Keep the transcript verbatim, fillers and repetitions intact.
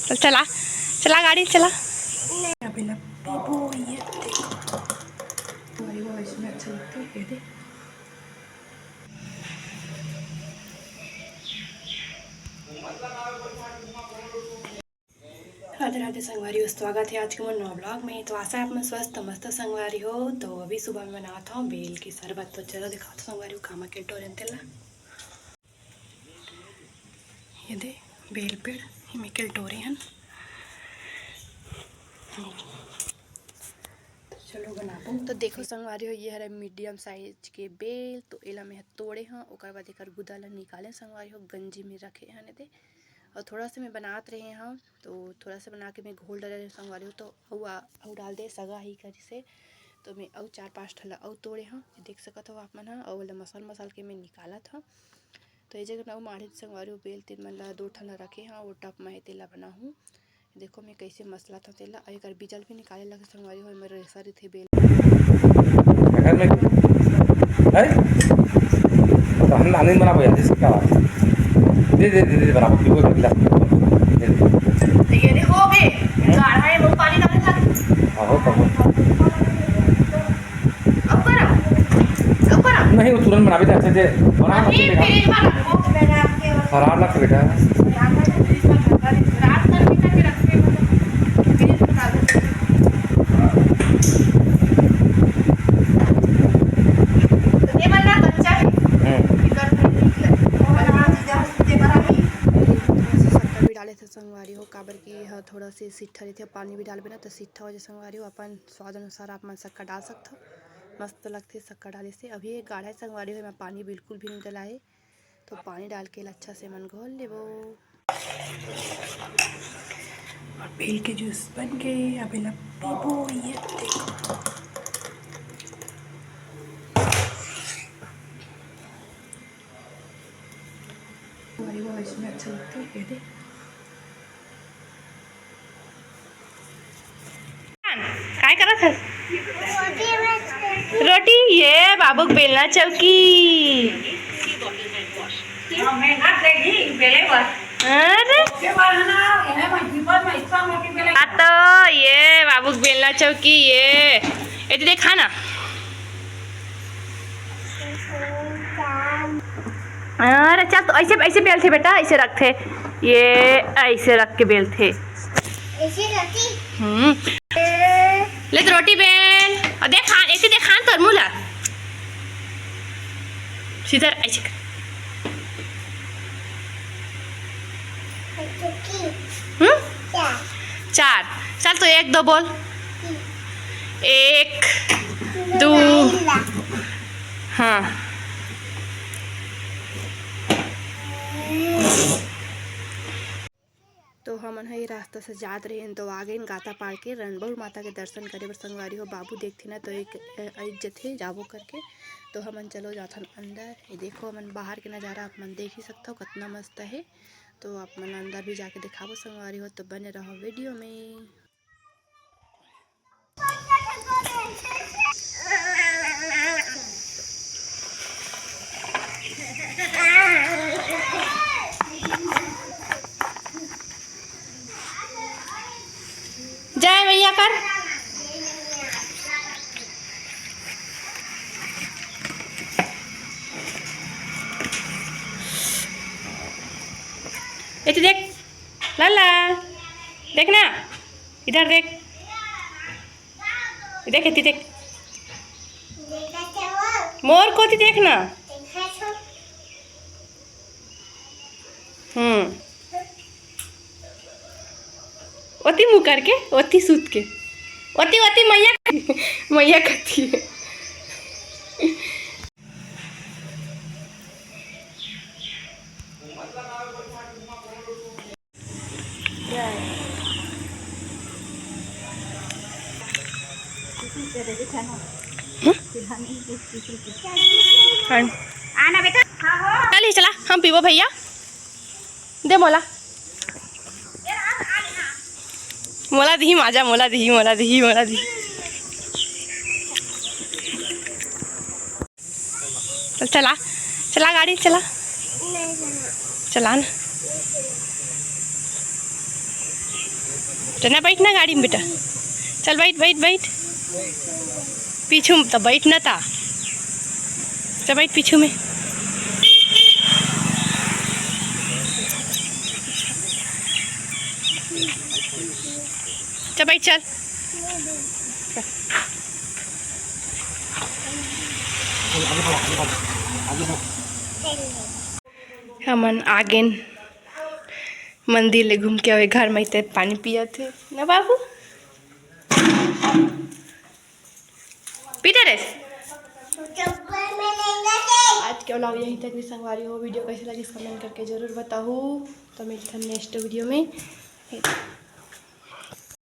चल चला, चला गाड़ी चला। अभी ना पीबो, ये देखो। भाई वो इसमें अच्छा लगता है, ये दे। राधे राधे संगवारी हो, स्वागत है आज के मोर नवा vlog में। तो आशा है आप मन स्वस्थ मस्त संगवारी हो। तो अभी सुबह में बनावत हूँ बेल के शरबत। तो चलो दिखावत हूँ संगवारी हो, कामा के टोरेन तेला। ये दे बेल पेड़, ये में के टोरे हन। तो चलो बनाबो। तो देखो संगवारी हो, ये हरे medium size के बेल। तो एला मैं तोड़े हूँ, ओकर बाद एकर गुदा ला निकाले संगवारी हो, गंजी में रखे हन एदे। और थोड़ा से मैं बनात रहे हूँ, तो थोड़ा से बना के मैं घोल डाले रहे संगवारी हो, तो अउ आ-, अउ डाल दे सगा ही करिसे। तो मैं अउ चार पांच ठला अउ तोड़े हूँ, ये देख सकत हो आप मन ह। अउ ओला मसल मसल के मैं निकालत हूँ। तो ये जगह ना अउ माढ़े संगवारी हो, बेल तेल मन ला दो ठन ला रखे हूँ, वो टब में हे, तेला बनाहूँ। देखो मैं कैसे मसला था तेला, अउ एकर बीजल भी निकाले लगे संगवारी हो, मेरे रेसा रहिथे बेल। घर में है? तो हम नहीं बना पाए, जैसे क्या बात है? दे, दे, दे, दे, बना, पीबो एक गिलास। दे, दे। तो ये देखो, हो गए। हैं? गाढ़ा है, वो पानी डालने लग। आहो, तब। अब करो, अब करो। नहीं, वो तुरंत बनाबे, अच्छा से बना, नहीं, अच्छा से। फिर एक बार रखो। खराब लगता बेटा। रात में फ्रिज में रखा, रात में भी करके रखते हैं, फ्रिज में डाल देते हैं। तो ये वाला कच्चा है। हम्म। इधर से निकला। और हमारा जीजा हंसते बड़ा ही। थोड़ा सा शक्कर भी डाले थे संगवारी हो, काबर कि यह थोड़ा सी सिट्ठा रहिथे, पानी भी डालबे ना तो सिट्ठा हो जाए संगवारी हो। अपन स्वाद अनुसार आप मन शक्कर डाल सकथो, मस्त लगथे शक्कर डाले से। अभी ये गाढ़ा है संगवारी हो, एमा पानी बिल्कुल भी नहीं डला है, तो पानी डाल के अच्छा से मन घोल लेबो। और बेल के जूस बन गए, अब एला पीबो। ये देखो, अरे वो इसमें अच्छा लगता है, ये दे। काय करत हस? रोटी। ये बाबू के बेलना चौकी। अरे आ तो ये बाबू के बेलना चौकी, ये ये तो देखा ना। अरे चल, तो ऐसे, ऐसे बेलथे बेटा, ऐसे रखथे, ये ऐसे रख के बेलथे। ऐसे रखी? हम्म। ले तो रोटी बेल। और देख खान, ऐसे देख खान तोर मुँह ला। सीधा ऐसे कर। चुकी। हम्म? चार। चार। चल तो एक दो बोल। एक, दो। हाँ। तो हमन ह ये रास्ता से जात रहेन, तो आ गइन गाता पार के रणबउर माता के दर्शन करे बर संगवारी हो। बाबू देखथे ना, तो एक, अ, अइज जथे जाबो करके। तो हमन चलो जाथन अंदर। ये देखो, हमन बाहर के नजारा आप मन देख ही सकथव, कतना मस्त हे। तो आप मन अंदर भी जाके देखाबो संगवारी हो, तो बने रहो वीडियो में। जय मैया कर। ये तो देख लाला, देख ना, इधर देख, देख, इधर देख, मोर कोती देख ना। हम्म, ओती मुँह करके, ओती सूत के, ओती, ओती मैया, मैया कती है। आना बेटा। चल ही चला, हम पीबो भैया, दे मोला, मोला दिही माजा, मोला दिही, मोला दिही, मोला दिही। चल, चला, चला गाड़ी, चला। नहीं जाना। चला ना। चल ना, बैठ ना गाड़ी में बेटा। चल बैठ, बैठ, बैठ। पीछू में तो बैठ ना ता। चल बैठ पीछू में। चल बैठ, चल। हमन आगेन मंदिर ले घूम के, अवे घर में ते पानी पियत हे ना बाबू। पीटर है। आज के vlog यहीं तक रे संगवारी हो। Video कैसे लगिस comment करके जरूर बताहू। तो मिलथन next video में।